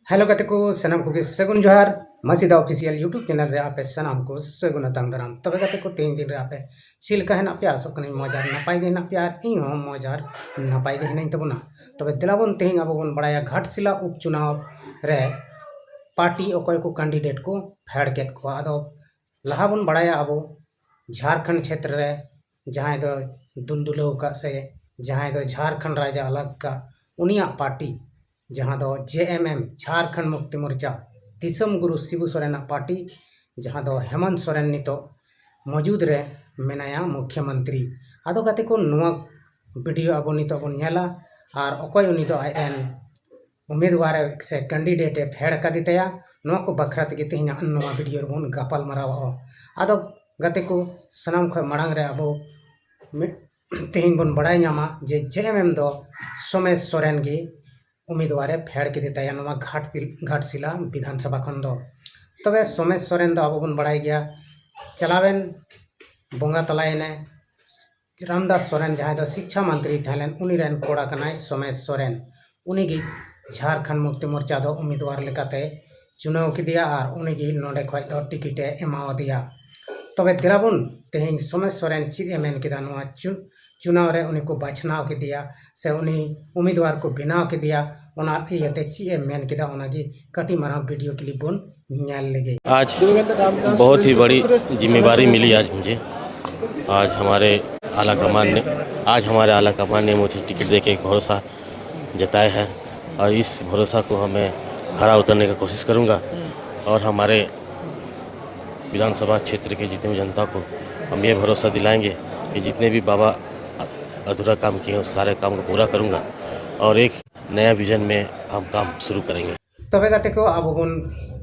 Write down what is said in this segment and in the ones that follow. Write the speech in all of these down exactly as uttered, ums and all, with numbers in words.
Hello ᱜᱟᱛᱮ ᱠᱚ, ᱥᱟᱱᱟᱢ ᱠᱚᱜᱮ ᱥᱟᱹᱜᱩᱱ ᱡᱚᱦᱟᱨ᱾ ᱢᱟᱹᱥᱤᱫᱟ ᱚᱯᱷᱤᱥᱤᱭᱟᱞ YouTube ᱪᱮᱱᱮᱞ ᱨᱮ ᱟᱯᱮ ᱥᱟᱱᱟᱢ ᱠᱚ ᱥᱟᱹᱜᱩᱱ ᱟᱛᱟᱝ ᱫᱟᱨᱟᱢ᱾ ᱛᱚᱵᱮ ᱜᱟᱛᱮ ᱠᱚ, ᱛᱮᱦᱮᱧ ᱫᱤᱱ ᱨᱮ ᱟᱯᱮ ᱪᱮᱫ ᱞᱮᱠᱟ ᱦᱮᱱᱟᱜ ᱯᱮᱭᱟ? ᱟᱥᱚᱜ ᱠᱟᱹᱱᱟᱹᱧ ᱢᱚᱡᱽ ᱟᱨ ᱱᱟᱯᱟᱭ ᱜᱮ ᱦᱮᱱᱟᱜ ᱯᱮᱭᱟ, ᱟᱨ ᱤᱧ ᱦᱚᱸ ᱢᱚᱡᱽ ᱟᱨ ᱱᱟᱯᱟᱭ ᱜᱮ ᱦᱮᱱᱟᱹᱧ ᱛᱟᱵᱚᱱᱟ᱾ ᱛᱚᱵᱮ ᱫᱮᱞᱟ ᱵᱚᱱ, ᱛᱮᱦᱮᱧ ᱟᱵᱚ ᱵᱚᱱ ᱵᱟᱲᱟᱭᱟ ᱜᱷᱟᱴᱥᱤᱞᱟ ᱩᱯᱪᱩᱱᱟᱣ ᱨᱮ ᱯᱟᱨᱴᱤ ᱚᱠᱚᱭ ᱠᱚ ᱠᱮᱱᱰᱤᱰᱮᱴ ᱠᱚ ᱯᱷᱮᱰ ᱠᱮᱫ ᱠᱚᱣᱟ᱾ ᱟᱫᱚ ᱞᱟᱦᱟ ᱵᱚᱱ ᱵᱟᱲᱟᱭᱟ ᱟᱵᱚ ᱡᱷᱟᱲᱠᱷᱚᱸᱰ ᱪᱷᱮᱛᱨᱚ ᱨᱮ ᱡᱟᱦᱟᱸᱭ ᱫᱚ ᱫᱩᱞᱫᱩᱞᱟᱹᱣ ᱟᱠᱟᱫ ᱥᱮ ᱡᱟᱦᱟᱸᱭ ᱫᱚ ᱡᱷᱟᱲᱠᱷᱚᱸᱰ ᱨᱟᱡᱽ ᱟᱞᱟᱜᱽ ᱟᱠᱟᱫ, ᱩᱱᱤᱭᱟᱜ ᱯᱟᱨᱴᱤ ᱡᱟᱦᱟᱸ ᱫᱚ ᱡᱮ ᱮᱢ ᱮᱢ, ᱡᱷᱟᱲᱠᱷᱚᱸᱰ ᱢᱩᱠᱛᱤ ᱢᱳᱨᱪᱟ, ᱫᱤᱥᱚᱢ ᱜᱩᱨᱩ ᱥᱤᱵᱩ ᱥᱚᱨᱮᱱᱟᱜ ᱯᱟᱨᱴᱤ, ᱡᱟᱦᱟᱸ ᱫᱚ ᱦᱮᱢᱚᱱᱛ ᱥᱚᱨᱮᱱ ᱱᱤᱛᱚᱜ ᱢᱚᱡᱩᱫ ᱨᱮ ᱢᱮᱱᱟᱭᱟ ᱢᱩᱠᱷᱭᱚᱢᱚᱱᱛᱨᱤ᱾ ᱟᱫᱚ ᱜᱟᱛᱮ ᱠᱚ, ᱱᱚᱣᱟ ᱵᱷᱤᱰᱤᱭᱳ ᱟᱵᱚ ᱱᱤᱛᱚᱜ ᱵᱚᱱ ᱧᱮᱞᱟ ᱟᱨ ᱚᱠᱚᱭ ᱩᱱᱤ ᱫᱚ ᱟᱡ ᱨᱮᱱ ᱩᱢᱤᱫᱣᱟᱨ ᱮ ᱥᱮ ᱠᱮᱱᱰᱤᱰᱮᱴ ᱮ ᱯᱷᱮᱰ ᱟᱠᱟᱫᱮ ᱛᱟᱭᱟ, ᱱᱚᱣᱟ ᱠᱚ ᱵᱟᱠᱷᱨᱟ ᱛᱮᱜᱮ ᱛᱮᱦᱮᱧᱟᱜ ᱱᱚᱣᱟ ᱵᱷᱤᱰᱤᱭᱳ ᱨᱮᱵᱚᱱ ᱜᱟᱯᱟᱞ ᱢᱟᱨᱟᱣᱟ᱾ ᱟᱫᱚ ᱜᱟᱛᱮ ᱠᱚ, ᱥᱟᱱᱟᱢ ᱠᱷᱚᱱ ᱢᱟᱲᱟᱝ ᱨᱮ ᱟᱵᱚ ᱢᱤᱫ, ᱛᱮᱦᱮᱧ ᱵᱚᱱ ᱵᱟᱲᱟᱭ ᱧᱟᱢᱟ ᱡᱮ ᱡᱮ ᱮᱢ ᱮᱢ ᱫᱚ ᱥᱳᱢᱮᱥ ᱥᱚᱨᱮᱱ ᱜᱮ ᱩᱢᱤᱫᱣᱟᱨ ᱮ ᱯᱷᱮᱰ ᱠᱮᱫᱮ ᱛᱟᱭᱟ ᱱᱚᱣᱟ ᱜᱷᱟᱴ ᱯᱤᱞ-, ᱜᱷᱟᱴᱥᱤᱞᱟ ᱵᱤᱫᱷᱟᱱ ᱥᱚᱵᱷᱟ ᱠᱷᱚᱱ ᱫᱚ᱾ ᱛᱚᱵᱮ ᱥᱳᱢᱮᱥ ᱥᱚᱨᱮᱱ ᱫᱚ ᱟᱵᱚ ᱵᱚᱱ ᱵᱟᱲᱟᱭ ᱜᱮᱭᱟ, ᱪᱟᱞᱟᱣᱮᱱ ᱵᱚᱸᱜᱟ ᱛᱟᱞᱟᱭᱮᱱᱟᱭ ᱨᱟᱢᱫᱟᱥ ᱥᱚᱨᱮᱱ, ᱡᱟᱦᱟᱸᱭ ᱫᱚ ᱥᱤᱠᱪᱷᱟ ᱢᱚᱱᱛᱨᱤ ᱛᱟᱦᱮᱸ ᱞᱮᱱ, ᱩᱱᱤ ᱨᱮᱱ ᱠᱚᱲᱟ ᱠᱟᱱᱟᱭ ᱥᱳᱢᱮᱥ ᱥᱚᱨᱮᱱ᱾ ᱩᱱᱤ ᱜᱮ ᱡᱷᱟᱲᱠᱷᱚᱸᱰ ᱢᱩᱠᱛᱤ ᱢᱳᱨᱪᱟ ᱫᱚ ᱩᱢᱤᱫᱣᱟᱨ ᱞᱮᱠᱟᱛᱮ ᱪᱩᱱᱟᱹᱣ ᱠᱮᱫᱮᱭᱟ ᱟᱨ ᱩᱱᱤ ᱜᱮ ᱱᱚᱰᱮ ᱠᱷᱚᱱ ᱫᱚ ᱴᱤᱠᱤᱴ ᱮ ᱮᱢᱟᱣᱟᱫᱮᱭᱟ᱾ ᱛᱚᱵᱮ ᱫᱮᱞᱟ ᱵᱚᱱ, ᱛᱮᱦᱮᱧ ᱥᱳᱢᱮᱥ ᱥᱚᱨᱮᱱ ᱪᱮᱫ ᱮ ᱢᱮᱱ ᱠᱮᱫᱟ ᱱᱚᱣᱟ ᱪᱩ-, ᱪᱩᱱᱟᱣ ᱨᱮ ᱩᱱᱤ ᱠᱚ ᱵᱟᱪᱷᱱᱟᱣ ᱠᱮᱫᱮᱭᱟ ᱥᱮ ᱩᱱᱤ ᱩᱢᱤᱫᱣᱟᱨ ᱠᱚ ᱵᱮᱱᱟᱣ ᱠᱮᱫᱮᱭᱟ, ᱚᱱᱟ ᱤᱭᱟᱹᱛᱮ ᱪᱮᱫ ᱮ ᱢᱮᱱ ᱠᱮᱫᱟ, ᱚᱱᱟ ᱜᱮ ᱠᱟᱹᱴᱤᱡ ᱢᱟᱨᱟᱝ ᱵᱷᱤᱰᱤᱭᱳ ᱠᱞᱤᱯ ᱵᱚᱱ ᱧᱮᱞ ᱞᱮᱜᱮ᱾ आज बहुत ही बड़ी जिम्मेवारी मिली आज मुझे। आज हमारे आला कमान ने, आज हमारे आला कमान ने मुझे टिकट देके एक भरोसा जताया है और इस भरोसा को हमें खरा उतरने का कोशिश करूँगा और हमारे विधानसभा क्षेत्र के जितने भी जनता को हम ये भरोसा दिलाएंगे कि जितने भी बाबा अधूरा काम किए हैं, उस सारे काम को पूरा करूँगा और एक नया विजन में हम काम शुरू करेंगे। ᱛᱚᱵᱮ ᱜᱟᱛᱮ ᱠᱚ, ᱟᱵᱚ ᱵᱚᱱ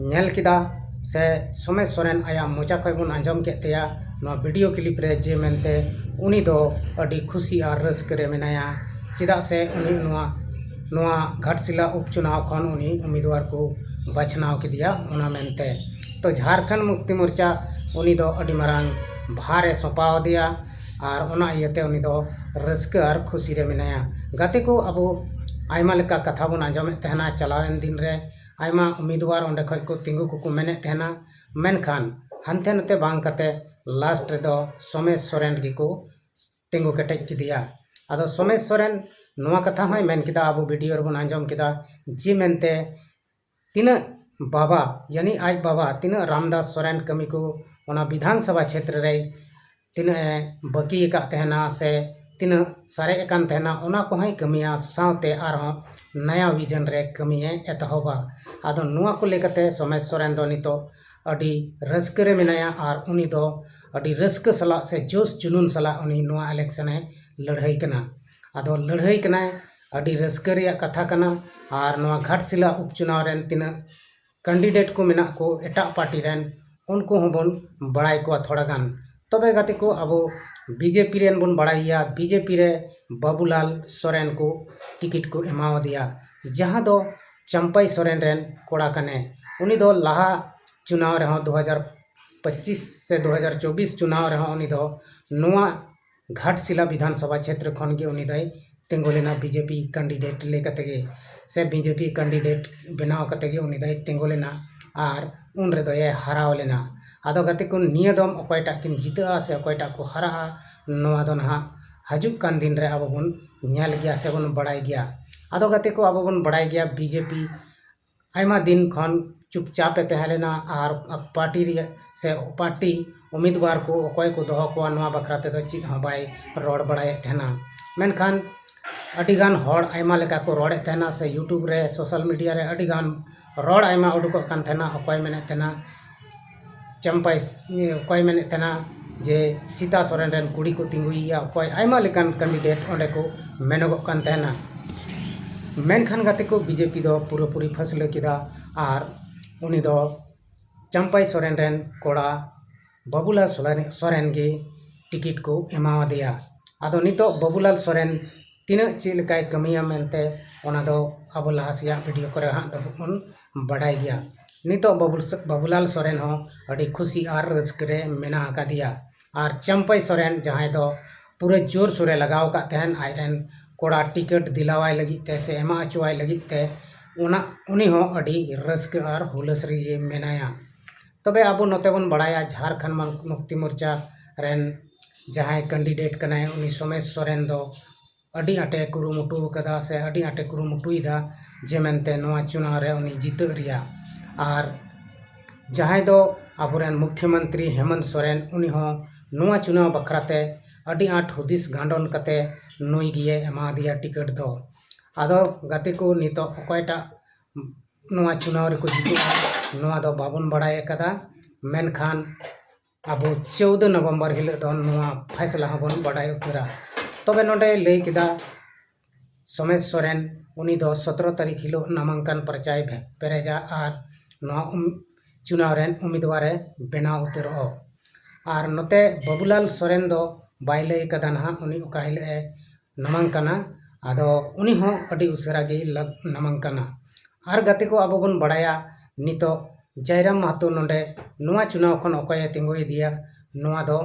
ᱧᱮᱞ ᱠᱮᱫᱟ ᱥᱮ ᱥᱳᱢᱮᱥ ᱥᱚᱨᱮᱱ ᱟᱭᱟᱜ ᱢᱚᱪᱟ ᱠᱷᱚᱱ ᱵᱚᱱ ᱟᱸᱡᱚᱢ ᱠᱮᱫ ᱛᱟᱭᱟ ᱱᱚᱣᱟ ᱵᱷᱤᱰᱤᱭᱳ ᱠᱞᱤᱯ ᱨᱮ ᱡᱮ ᱢᱮᱱᱛᱮ ᱩᱱᱤ ᱫᱚ ᱟᱹᱰᱤ ᱠᱷᱩᱥᱤ ᱟᱨ ᱨᱟᱹᱥᱠᱟᱹ ᱨᱮ ᱢᱮᱱᱟᱭᱟ, ᱪᱮᱫᱟᱜ ᱥᱮ ᱩᱱᱤ ᱱᱚᱣᱟ, ᱱᱚᱣᱟ ᱜᱷᱟᱴᱥᱤᱞᱟ ᱩᱯᱪᱩᱱᱟᱣ ᱠᱷᱚᱱ ᱩᱱᱤ ᱩᱢᱤᱫᱣᱟᱨ ᱠᱚ ᱵᱟᱪᱷᱱᱟᱣ ᱠᱮᱫᱮᱭᱟ, ᱚᱱᱟ ᱢᱮᱱᱛᱮ᱾ ᱛᱚ ᱡᱷᱟᱲᱠᱷᱚᱸᱰ ᱢᱩᱠᱛᱤ ᱢᱳᱨᱪᱟ ᱩᱱᱤ ᱫᱚ ᱟᱹᱰᱤ ᱢᱟᱨᱟᱝ ᱵᱷᱟᱨ ᱮ ᱥᱚᱸᱯᱟᱣ ᱟᱫᱮᱭᱟ ᱟᱨ ᱚᱱᱟ ᱤᱭᱟᱹᱛᱮ ᱩᱱᱤ ᱫᱚ ᱨᱟᱹᱥᱠᱟᱹ ᱟᱨ ᱠᱷᱩᱥᱤ ᱨᱮ ᱢᱮᱱᱟᱭᱟ᱾ ᱜᱟᱛᱮ ᱠᱚ, ᱟᱵᱚ ᱟᱭᱢᱟ ᱞᱮᱠᱟ ᱠᱟᱛᱷᱟ ᱵᱚᱱ ᱟᱸᱡᱚᱢᱮᱫ ᱛᱟᱦᱮᱱᱟ, ᱪᱟᱞᱟᱣᱮᱱ ᱫᱤᱱ ᱨᱮ ᱟᱭᱢᱟ ᱩᱢᱤᱫᱣᱟᱨ ᱚᱸᱰᱮ ᱠᱷᱚᱱ ᱠᱚ ᱛᱤᱸᱜᱩ ᱠᱚᱠᱚ ᱢᱮᱱᱮᱫ ᱛᱟᱦᱮᱱᱟ, ᱢᱮᱱᱠᱷᱟᱱ ᱦᱟᱱᱛᱮ ᱱᱟᱛᱮ ᱵᱟᱝ ᱠᱟᱛᱮ ᱞᱟᱥᱴ ᱨᱮᱫᱚ ᱥᱚᱢᱮᱥ ᱥᱚᱨᱮᱱ ᱜᱮᱠᱚ ᱛᱤᱸᱜᱩ ᱠᱮᱴᱮᱡ ᱠᱮᱫᱮᱭᱟ᱾ ᱟᱫᱚ ᱥᱚᱢᱮᱥ ᱥᱚᱨᱮᱱ ᱱᱚᱣᱟ ᱠᱟᱛᱷᱟ ᱦᱚᱸᱭ ᱢᱮᱱ ᱠᱮᱫᱟ, ᱟᱵᱚ ᱵᱷᱤᱰᱤᱭᱳ ᱨᱮᱵᱚᱱ ᱟᱸᱡᱚᱢ ᱠᱮᱫᱟ, ᱡᱮ ᱢᱮᱱᱛᱮ ᱛᱤᱱᱟᱹᱜ ᱵᱟᱵᱟ, ᱭᱟᱱᱤ ᱟᱡ ᱵᱟᱵᱟ ᱛᱤᱱᱟᱹᱜ ᱨᱟᱢᱫᱟᱥ ᱥᱚᱨᱮᱱ ᱠᱟᱹᱢᱤ ᱠᱚ ᱚᱱᱟ ᱵᱤᱫᱷᱟᱱ ᱥᱚᱵᱷᱟ ᱪᱷᱮᱛᱨᱚ ᱨᱮ ᱛᱤᱱᱟᱹᱜ ᱮ ᱵᱟᱹᱠᱤ ᱟᱠᱟᱫ ᱛᱟᱦᱮᱱᱟ ᱥᱮ ᱛᱤᱱᱟᱹᱜ ᱥᱟᱨᱮᱡ ᱟᱠᱟᱱ ᱛᱟᱦᱮᱱᱟ, ᱚᱱᱟ ᱠᱚᱦᱚᱸᱭ ᱠᱟᱹᱢᱤᱭᱟ, ᱥᱟᱶᱛᱮ ᱟᱨᱦᱚᱸ ᱱᱟᱭᱟ ᱵᱷᱤᱡᱚᱱ ᱨᱮ ᱠᱟᱹᱢᱤᱭᱮ ᱮᱛᱚᱦᱚᱵᱟ᱾ ᱟᱫᱚ ᱱᱚᱣᱟ ᱠᱚ ᱞᱟᱹᱭ ᱠᱟᱛᱮ ᱥᱚᱢᱮᱥ ᱥᱚᱨᱮᱱ ᱫᱚ ᱱᱤᱛᱚᱜ ᱟᱹᱰᱤ ᱨᱟᱹᱥᱠᱟᱹ ᱨᱮ ᱢᱮᱱᱟᱭᱟ ᱟᱨ ᱩᱱᱤ ᱫᱚ ᱟᱹᱰᱤ ᱨᱟᱹᱥᱠᱟᱹ ᱥᱟᱞᱟᱜ ᱥᱮ ᱡᱳᱥ ᱡᱩᱱᱩᱱ ᱥᱟᱞᱟᱜ ᱩᱱᱤ ᱱᱚᱣᱟ ᱤᱞᱮᱠᱥᱚᱱ ᱮ ᱞᱟᱹᱲᱦᱟᱹᱭ ᱠᱟᱱᱟ᱾ ᱟᱫᱚ ᱞᱟᱹᱲᱦᱟᱹᱭ ᱠᱟᱱᱟᱭ, ᱟᱹᱰᱤ ᱨᱟᱹᱥᱠᱟᱹ ᱨᱮᱭᱟᱜ ᱠᱟᱛᱷᱟ ᱠᱟᱱᱟ᱾ ᱟᱨ ᱱᱚᱣᱟ ᱜᱷᱟᱴᱥᱤᱞᱟ ᱩᱯᱪᱩᱱᱟᱣ ᱨᱮᱱ ᱛᱤᱱᱟᱹᱜ ᱠᱮᱱᱰᱤᱰᱮᱴ ᱠᱚ ᱢᱮᱱᱟᱜ ᱠᱚ ᱮᱴᱟᱜ ᱯᱟᱨᱴᱤ ᱨᱮᱱ, ᱩᱱᱠᱩ ᱦᱚᱸᱵᱚᱱ ᱵᱟᱲᱟᱭ ᱠᱚᱣᱟ ᱛᱷᱚᱲᱟ ᱜᱟᱱ᱾ ᱛᱚᱵᱮ ᱜᱟᱛᱮ ᱠᱚ, ᱟᱵᱚ ᱵᱤᱡᱮᱯᱤ ᱨᱮᱱ ᱵᱚᱱ ᱵᱟᱲᱟᱭ ᱜᱮᱭᱟ, ᱵᱤᱡᱮᱯᱤ ᱨᱮ ᱵᱟᱵᱩᱞᱟᱞ ᱥᱚᱨᱮᱱ ᱠᱚ ᱴᱤᱠᱤᱴ ᱠᱚ ᱮᱢᱟᱣᱟᱫᱮᱭᱟ, ᱡᱟᱦᱟᱸ ᱫᱚ ᱪᱟᱢᱯᱟᱭ ᱥᱚᱨᱮᱱ ᱨᱮᱱ ᱠᱚᱲᱟ ᱠᱟᱱᱟᱭ᱾ ᱩᱱᱤ ᱫᱚ ᱞᱟᱦᱟ ᱪᱩᱱᱟᱣ ᱨᱮᱦᱚᱸ ᱫᱩ ᱦᱟᱡᱟᱨ ᱯᱚᱸᱪᱤᱥ ᱥᱮ ᱫᱩ ᱦᱟᱡᱟᱨ ᱪᱚᱵᱵᱤᱥ ᱪᱩᱱᱟᱣ ᱨᱮᱦᱚᱸ ᱩᱱᱤ ᱫᱚ ᱱᱚᱣᱟ ᱜᱷᱟᱴᱥᱤᱞᱟ ᱵᱤᱫᱷᱟᱱ ᱥᱚᱵᱷᱟ ᱪᱷᱮᱛᱨᱚ ᱠᱷᱚᱱ ᱜᱮ ᱩᱱᱤ ᱫᱚᱭ ᱛᱤᱸᱜᱩ ᱞᱮᱱᱟ, ᱵᱤᱡᱮᱯᱤ ᱠᱮᱱᱰᱤᱰᱮᱴ ᱞᱟᱹᱭ ᱠᱟᱛᱮ ᱜᱮ ᱥᱮ ᱵᱤᱡᱮᱯᱤ ᱠᱮᱱᱰᱤᱰᱮᱴ ᱵᱮᱱᱟᱣ ᱠᱟᱛᱮ ᱜᱮ ᱩᱱᱤ ᱫᱚᱭ ᱛᱤᱸᱜᱩ ᱞᱮᱱᱟ ᱟᱨ ᱩᱱ ᱨᱮᱫᱚᱭ ᱦᱟᱨᱟᱣ ᱞᱮᱱᱟ᱾ ᱟᱫᱚ ᱜᱟᱛᱮ ᱠᱚ, ᱱᱤᱭᱟᱹ ᱫᱚᱢ ᱚᱠᱚᱭᱴᱟᱜ ᱠᱤᱱ ᱡᱤᱛᱟᱹᱜᱼᱟ ᱥᱮ ᱚᱠᱚᱭᱴᱟᱜ ᱠᱚ ᱦᱟᱨᱟᱜᱼᱟ, ᱱᱚᱣᱟ ᱫᱚ ᱱᱟᱦᱟᱜ ᱦᱤᱡᱩᱜ ᱠᱟᱱ ᱫᱤᱱ ᱨᱮ ᱟᱵᱚ ᱵᱚᱱ ᱧᱮᱞ ᱜᱮᱭᱟ ᱥᱮ ᱵᱚᱱ ᱵᱟᱲᱟᱭ ᱜᱮᱭᱟ᱾ ᱟᱫᱚ ᱜᱟᱛᱮ ᱠᱚ, ᱟᱵᱚ ᱵᱚᱱ ᱵᱟᱲᱟᱭ ᱜᱮᱭᱟ ᱵᱤᱡᱮᱯᱤ ᱟᱭᱢᱟ ᱫᱤᱱ ᱠᱷᱚᱱ ᱪᱩᱯᱪᱟᱯ ᱮ ᱛᱟᱦᱮᱸ ᱞᱮᱱᱟ ᱟᱨ ᱯᱟᱨᱴᱤ ᱨᱮᱭᱟᱜ ᱥᱮ ᱯᱟᱨᱴᱤ ᱩᱢᱤᱫᱣᱟᱨ ᱠᱚ ᱚᱠᱚᱭ ᱠᱚ ᱫᱚᱦᱚ ᱠᱚᱣᱟ, ᱱᱚᱣᱟ ᱵᱟᱠᱷᱨᱟ ᱛᱮᱫᱚ ᱪᱮᱫ ᱦᱚᱸ ᱵᱟᱭ ᱨᱚᱲ ᱵᱟᱲᱟᱭᱮᱫ ᱛᱟᱦᱮᱱᱟ᱾ ᱢᱮᱱᱠᱷᱟᱱ ᱟᱹᱰᱤᱜᱟᱱ ᱦᱚᱲ ᱟᱭᱢᱟ ᱞᱮᱠᱟ ᱠᱚ ᱨᱚᱲᱮᱫ ᱛᱟᱦᱮᱱᱟ ᱥᱮ YouTube ᱨᱮ, ᱥᱳᱥᱟᱞ ᱢᱤᱰᱤᱭᱟ ᱨᱮ ᱟᱹᱰᱤᱜᱟᱱ ᱨᱚᱲ ᱟᱭᱢᱟ ᱩᱰᱩᱠᱚᱜ ᱠᱟᱱ ᱛᱟᱦᱮᱱᱟ᱾ ᱚᱠᱚᱭ ᱢᱮᱱᱮᱫ ᱛᱟᱦᱮᱱᱟ ᱪᱟᱢᱯᱟᱭ, ᱚᱠᱚᱭ ᱢᱮᱱᱮᱫ ᱛᱟᱦᱮᱱᱟ ᱡᱮ ᱥᱤᱛᱟ ᱥᱚᱨᱮᱱ ᱨᱮᱱ ᱠᱩᱲᱤ ᱠᱚ ᱛᱤᱸᱜᱩᱭᱮᱭᱟ, ᱚᱠᱚᱭ ᱟᱭᱢᱟ ᱞᱮᱠᱟᱱ ᱠᱮᱱᱰᱤᱰᱮᱴ ᱚᱸᱰᱮ ᱠᱚ ᱢᱮᱱᱚᱜᱚᱜ ᱠᱟᱱ ᱛᱟᱦᱮᱱᱟ᱾ ᱢᱮᱱᱠᱷᱟᱱ ᱜᱟᱛᱮ ᱠᱚ, ᱵᱤᱡᱮᱯᱤ ᱫᱚ ᱯᱩᱨᱟᱹᱯᱩᱨᱤ ᱯᱷᱟᱹᱥᱞᱟᱹ ᱠᱮᱫᱟ ᱟᱨ ᱩᱱᱤ ᱫᱚ ᱪᱟᱢᱯᱟᱭ ᱥᱚᱨᱮᱱ ᱨᱮᱱ ᱠᱚᱲᱟ ᱵᱟᱵᱩᱞᱟᱞ ᱥᱚᱨᱮᱱ, ᱥᱚᱨᱮᱱ ᱜᱮ ᱴᱤᱠᱤᱴ ᱠᱚ ᱮᱢᱟᱣᱟᱫᱮᱭᱟ᱾ ᱟᱫᱚ ᱱᱤᱛᱚᱜ ᱵᱟᱵᱩᱞᱟᱞ ᱥᱚᱨᱮᱱ ᱛᱤᱱᱟᱹᱜ ᱪᱮᱫ ᱞᱮᱠᱟᱭ ᱠᱟᱹᱢᱤᱭᱟ ᱢᱮᱱᱛᱮ, ᱚᱱᱟ ᱫᱚ ᱟᱵᱚ ᱞᱟᱦᱟ ᱥᱮᱭᱟᱜ ᱵᱷᱤᱰᱤᱭᱳ ᱠᱚᱨᱮ ᱦᱟᱸᱜ ᱫᱚ ᱵᱚᱱ ᱵᱟᱰᱟᱭ ᱜᱮᱭᱟ᱾ ᱱᱤᱛᱚᱜ ᱵᱟᱵᱩᱞ-, ᱵᱟᱵᱩᱞᱟᱞ ᱥᱚᱨᱮᱱ ᱦᱚᱸ ᱟᱹᱰᱤ ᱠᱷᱩᱥᱤ ᱟᱨ ᱨᱟᱹᱥᱠᱟᱹ ᱨᱮ ᱢᱮᱱᱟᱜ ᱟᱠᱟᱫᱮᱭᱟ᱾ ᱟᱨ ᱪᱟᱢᱯᱟᱭ ᱥᱚᱨᱮᱱ, ᱡᱟᱦᱟᱸᱭ ᱫᱚ ᱯᱩᱨᱟᱹ ᱡᱳᱨ ᱥᱳᱨᱮ ᱞᱟᱜᱟᱣ ᱟᱠᱟᱫ ᱛᱟᱦᱮᱱ ᱟᱡᱨᱮᱱ ᱠᱚᱲᱟ ᱴᱤᱠᱤᱴ ᱫᱤᱞᱟᱣᱟᱭ ᱞᱟᱹᱜᱤᱫ ᱛᱮ ᱥᱮ ᱮᱢᱟ ᱦᱚᱪᱚᱣᱟᱭ ᱞᱟᱹᱜᱤᱫ ᱛᱮ, ᱚᱱᱟ ᱩᱱᱤ ᱦᱚᱸ ᱟᱹᱰᱤ ᱨᱟᱹᱥᱠᱟᱹ ᱟᱨ ᱦᱩᱞᱟᱹᱥ ᱨᱮᱜᱮ ᱢᱮᱱᱟᱭᱟ᱾ ᱛᱚᱵᱮ ᱟᱵᱚ ᱱᱚᱛᱮ ᱵᱚᱱ ᱵᱟᱲᱟᱭᱟ, ᱡᱷᱟᱲᱠᱷᱚᱸᱰ ᱢᱟ-, ᱢᱩᱠᱛᱤ ᱢᱳᱨᱪᱟ ᱨᱮᱱ ᱡᱟᱦᱟᱸᱭ ᱠᱮᱱᱰᱤᱰᱮᱴ ᱠᱟᱱᱟᱭ, ᱩᱱᱤ ᱥᱳᱢᱮᱥ ᱥᱚᱨᱮᱱ ᱫᱚ ᱟᱹᱰᱤ ᱟᱸᱴᱮ ᱠᱩᱨᱩᱢᱩᱴᱩ ᱟᱠᱟᱫᱟ ᱥᱮ ᱟᱹᱰᱤ ᱟᱸᱴᱮ ᱠᱩᱨᱩᱢᱩᱴᱩᱭᱮᱫᱟ ᱡᱮ ᱢᱮᱱᱛᱮ ᱱᱚᱣᱟ ᱪᱩᱱᱟᱣ ᱨᱮ ᱩᱱᱤ ᱡᱤᱛᱟᱹᱜ ᱨᱮᱭᱟᱜ᱾ ᱟᱨ ᱡᱟᱦᱟᱸᱭ ᱫᱚ ᱟᱵᱚᱨᱮᱱ ᱢᱩᱠᱷᱭᱚᱢᱚᱱᱛᱨᱤ ᱦᱮᱢᱚᱱᱛ ᱥᱚᱨᱮᱱ, ᱩᱱᱤ ᱦᱚᱸ ᱱᱚᱣᱟ ᱪᱩᱱᱟᱣ ᱵᱟᱠᱷᱨᱟ ᱛᱮ ᱟᱹᱰᱤ ᱟᱸᱴ ᱦᱩᱫᱤᱥ ᱜᱟᱸᱰᱚᱱ ᱠᱟᱛᱮ ᱱᱩᱭ ᱜᱮᱭᱮ ᱮᱢᱟᱫᱮᱭᱟ ᱴᱤᱠᱤᱴ ᱫᱚ᱾ ᱟᱫᱚ ᱜᱟᱛᱮ ᱠᱚ, ᱱᱤᱛᱚᱜ ᱚᱠᱚᱭᱴᱟᱜ ᱱᱚᱣᱟ ᱪᱩᱱᱟᱣ ᱨᱮᱠᱚ ᱡᱤᱛᱟᱹᱜᱼᱟ, ᱱᱚᱣᱟ ᱫᱚ ᱵᱟᱵᱚᱱ ᱵᱟᱲᱟᱭ ᱟᱠᱟᱫᱟ᱾ ᱢᱮᱱᱠᱷᱟᱱ ᱟᱵᱚ ᱪᱳᱣᱫᱟᱹ ᱱᱚᱵᱷᱮᱢᱵᱚᱨ ᱦᱤᱞᱳᱜ ᱫᱚ ᱱᱚᱣᱟ ᱯᱷᱟᱭᱥᱟᱞᱟ ᱦᱚᱸᱵᱚᱱ ᱵᱟᱰᱟᱭ ᱩᱛᱟᱹᱨᱟ᱾ ᱛᱚᱵᱮ ᱱᱚᱰᱮ ᱞᱟᱹᱭ ᱠᱮᱫᱟ ᱥᱳᱢᱮᱥ ᱥᱚᱨᱮᱱ, ᱩᱱᱤ ᱫᱚ ᱥᱚᱛᱨᱚ ᱛᱟᱹᱨᱤᱠᱷ ᱦᱤᱞᱳᱜ ᱱᱟᱢᱟᱝᱠᱟᱱ ᱯᱨᱚᱪᱟᱭ ᱯᱮ-, ᱯᱮᱨᱮᱡᱟ ᱟᱨ ᱱᱚᱣᱟ ᱩᱢ-, ᱪᱩᱱᱟᱣ ᱨᱮᱱ ᱩᱢᱤᱫᱣᱟᱨᱮ ᱵᱮᱱᱟᱣ ᱩᱛᱟᱹᱨᱚᱜᱼᱟ᱾ ᱟᱨ ᱱᱚᱛᱮ ᱵᱟᱹᱵᱩᱞᱟᱞ ᱥᱚᱨᱮᱱ ᱫᱚ ᱵᱟᱭ ᱞᱟᱹᱭ ᱠᱟᱫᱟ ᱱᱟᱦᱟᱜ ᱩᱱᱤ ᱚᱠᱟ ᱦᱤᱞᱳᱜ ᱮ ᱱᱟᱢᱟᱝ ᱠᱟᱱᱟ᱾ ᱟᱫᱚ ᱩᱱᱤ ᱦᱚᱸ ᱟᱹᱰᱤ ᱩᱥᱟᱹᱨᱟ ᱜᱮ ᱞᱟᱜ-, ᱱᱟᱢᱟᱝ ᱠᱟᱱᱟ᱾ ᱟᱨ ᱜᱟᱛᱮ ᱠᱚ, ᱟᱵᱚ ᱵᱚᱱ ᱵᱟᱲᱟᱭᱟ ᱱᱤᱛᱚᱜ ᱡᱟᱭᱨᱟᱢ ᱢᱟᱦᱟᱛᱚ ᱱᱚᱰᱮ ᱱᱚᱣᱟ ᱪᱩᱱᱟᱣ ᱠᱷᱚᱱ ᱚᱠᱚᱭᱮ ᱛᱤᱸᱜᱩ ᱤᱫᱤᱭᱟ, ᱱᱚᱣᱟ ᱫᱚ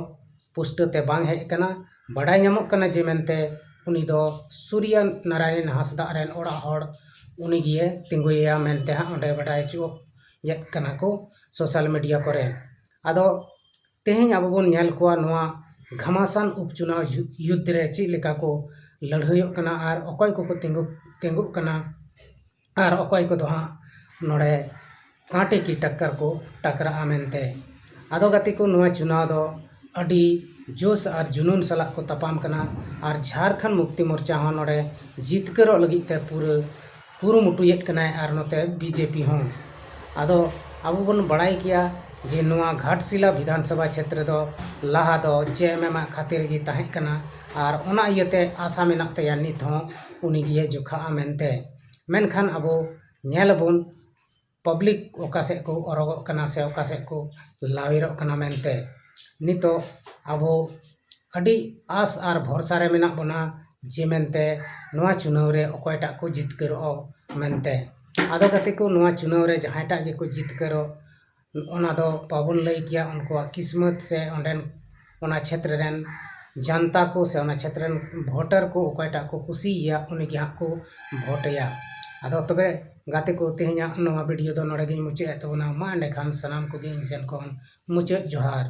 ᱯᱩᱥᱴᱟᱹᱣ ᱛᱮ ᱵᱟᱝ ᱦᱮᱡ ᱟᱠᱟᱱᱟ᱾ ᱵᱟᱰᱟᱭ ᱧᱟᱢᱚᱜ ᱠᱟᱱᱟ ᱡᱮ ᱢᱮᱱᱛᱮ ᱩᱱᱤ ᱫᱚ ᱥᱩᱨᱭᱟ ᱱᱟᱨᱟᱭᱚᱱ ᱦᱟᱸᱥᱫᱟᱜ ᱨᱮᱱ ᱚᱲᱟᱜ ᱦᱚᱲ ᱩᱱᱤ ᱜᱮᱭᱮ ᱛᱤᱸᱜᱩᱭᱮᱭᱟ ᱢᱮᱱᱛᱮ ᱦᱟᱸᱜ ᱚᱸᱰᱮ ᱵᱟᱰᱟᱭ ᱦᱚᱪᱚᱭᱮᱫ ᱠᱟᱱᱟ ᱠᱚ ᱥᱳᱥᱟᱞ ᱢᱤᱰᱤᱭᱟ ᱠᱚᱨᱮ᱾ ᱟᱫᱚ ᱛᱮᱦᱮᱧ ᱟᱵᱚ ᱵᱚᱱ ᱧᱮᱞ ᱠᱚᱣᱟ ᱱᱚᱣᱟ ᱜᱷᱟᱢᱟᱥᱟᱱ ᱩᱯᱪᱩᱱᱟᱣ ᱡᱩ-, ᱭᱩᱫᱽᱫᱷ ᱨᱮ ᱪᱮᱫ ᱞᱮᱠᱟ ᱠᱚ ᱞᱟᱹᱲᱦᱟᱹᱭᱚᱜ ᱠᱟᱱᱟ ᱟᱨ ᱚᱠᱚᱭ ᱠᱚᱠᱚ ᱛᱤᱸᱜᱩ, ᱛᱤᱸᱜᱩᱜ ᱠᱟᱱᱟ ᱟᱨ ᱚᱠᱚᱭ ᱠᱚᱫᱚ ᱦᱟᱸᱜ ᱱᱚᱰᱮ ᱠᱟᱸᱴᱮ ᱠᱤ ᱴᱟᱠᱠᱟᱨ ᱠᱚ ᱴᱟᱠᱨᱟᱜᱼᱟ ᱢᱮᱱᱛᱮ᱾ ᱟᱫᱚ ᱜᱟᱛᱮ ᱠᱚ, ᱱᱚᱣᱟ ᱪᱩᱱᱟᱣ ᱫᱚ ᱟᱹᱰᱤ ᱡᱳᱥ ᱟᱨ ᱡᱩᱱᱩᱱ ᱥᱟᱞᱟᱜ ᱠᱚ ᱛᱟᱯᱟᱢ ᱠᱟᱱᱟ ᱟᱨ ᱡᱷᱟᱲᱠᱷᱚᱸᱰ ᱢᱩᱠᱛᱤ ᱢᱳᱨᱪᱟ ᱦᱚᱸ ᱱᱚᱰᱮ ᱡᱤᱛᱠᱟᱹᱨᱚᱜ ᱞᱟᱹᱜᱤᱫ ᱛᱮ ᱯᱩᱨᱟᱹ ᱠᱩᱨᱩᱢᱩᱴᱩᱭᱮᱫ ᱠᱟᱱᱟᱭ ᱟᱨ ᱱᱚᱛᱮ ᱵᱤᱡᱮᱯᱤ ᱦᱚᱸ᱾ ᱟᱫᱚ ᱟᱵᱚ ᱵᱚᱱ ᱵᱟᱲᱟᱭ ᱜᱮᱭᱟ ᱡᱮ ᱱᱚᱣᱟ ᱜᱷᱟᱴᱥᱤᱞᱟ ᱵᱤᱫᱷᱟᱱ ᱥᱚᱵᱷᱟ ᱪᱷᱮᱛᱨᱚ ᱫᱚ ᱞᱟᱦᱟ ᱫᱚ ᱡᱮ ᱮᱢ ᱮᱢ ᱟᱜ ᱠᱷᱟᱹᱛᱤᱨ ᱜᱮ ᱛᱟᱦᱮᱸ ᱠᱟᱱᱟ ᱟᱨ ᱚᱱᱟ ᱤᱭᱟᱹᱛᱮ ᱟᱥᱟ ᱢᱮᱱᱟᱜ ᱛᱟᱭᱟ ᱱᱤᱛ ᱦᱚᱸ ᱩᱱᱤ ᱜᱮ ᱡᱚᱠᱷᱟᱜᱼᱟ ᱢᱮᱱᱛᱮ᱾ ᱢᱮᱱᱠᱷᱟᱱ ᱟᱵᱚ ᱧᱮᱞ ᱟᱵᱚᱱ ᱯᱟᱵᱽᱞᱤᱠ ᱚᱠᱟ ᱥᱮᱫ ᱠᱚ ᱚᱨᱚᱜᱚᱜ ᱠᱟᱱᱟ ᱥᱮ ᱚᱠᱟ ᱥᱮᱫ ᱠᱚ ᱞᱟᱣᱮᱨᱚᱜ ᱠᱟᱱᱟ ᱢᱮᱱᱛᱮ᱾ ᱱᱤᱛᱚᱜ ᱟᱵᱚ ᱟᱹᱰᱤ ᱟᱥ ᱟᱨ ᱵᱷᱚᱨᱥᱟ ᱨᱮ ᱢᱮᱱᱟᱜ ᱵᱚᱱᱟ ᱡᱮ ᱢᱮᱱᱛᱮ ᱱᱚᱣᱟ ᱪᱩᱱᱟᱹᱣ ᱨᱮ ᱚᱠᱚᱭᱴᱟᱜ ᱠᱚ ᱡᱤᱛᱠᱟᱹᱨᱚᱜᱼᱟ ᱢᱮᱱᱛᱮ᱾ ᱟᱫᱚ ᱜᱟᱛᱮ ᱠᱚ, ᱱᱚᱣᱟ ᱪᱩᱱᱟᱹᱣ ᱨᱮ ᱡᱟᱦᱟᱸᱭᱴᱟᱜ ᱜᱮᱠᱚ ᱡᱤᱛᱠᱟᱹᱨᱚᱜ, ᱚᱱᱟ ᱫᱚ ᱵᱟᱵᱚᱱ ᱞᱟᱹᱭ ᱠᱮᱭᱟ ᱩᱱᱠᱩᱣᱟᱜ ᱠᱤᱥᱢᱚᱛ ᱥᱮ ᱚᱸᱰᱮᱱ ᱚᱱᱟ ᱪᱷᱮᱛᱨᱚ ᱨᱮᱱ ᱡᱟᱱᱛᱟ ᱠᱚ ᱥᱮ ᱚᱱᱟ ᱪᱷᱮᱛᱨᱚ ᱨᱮᱱ ᱵᱷᱳᱴᱟᱨ ᱠᱚ ᱚᱠᱚᱭᱴᱟᱜ ᱠᱚ ᱠᱩᱥᱤᱭᱟᱭᱟ, ᱩᱱᱤ ᱜᱮ ᱦᱟᱸᱜ ᱠᱚ ᱵᱷᱳᱴᱮᱭᱟ᱾ ᱟᱫᱚ ᱛᱚᱵᱮ ᱜᱟᱛᱮ ᱠᱚ, ᱛᱮᱦᱮᱧᱟᱜ ᱱᱚᱣᱟ ᱵᱷᱤᱰᱤᱭᱳ ᱫᱚ ᱱᱚᱰᱮ ᱜᱤᱧ ᱢᱩᱪᱟᱹᱫ ᱮᱫ ᱛᱟᱵᱚᱱᱟ᱾ ᱢᱟ ᱮᱸᱰᱮᱠᱷᱟᱱ ᱥᱟᱱᱟᱢ ᱠᱚᱜᱮ ᱤᱧ ᱥᱮᱱ ᱠᱷᱚᱱ ᱢᱩᱪᱟᱹᱫ ᱡᱚᱦᱟᱨ᱾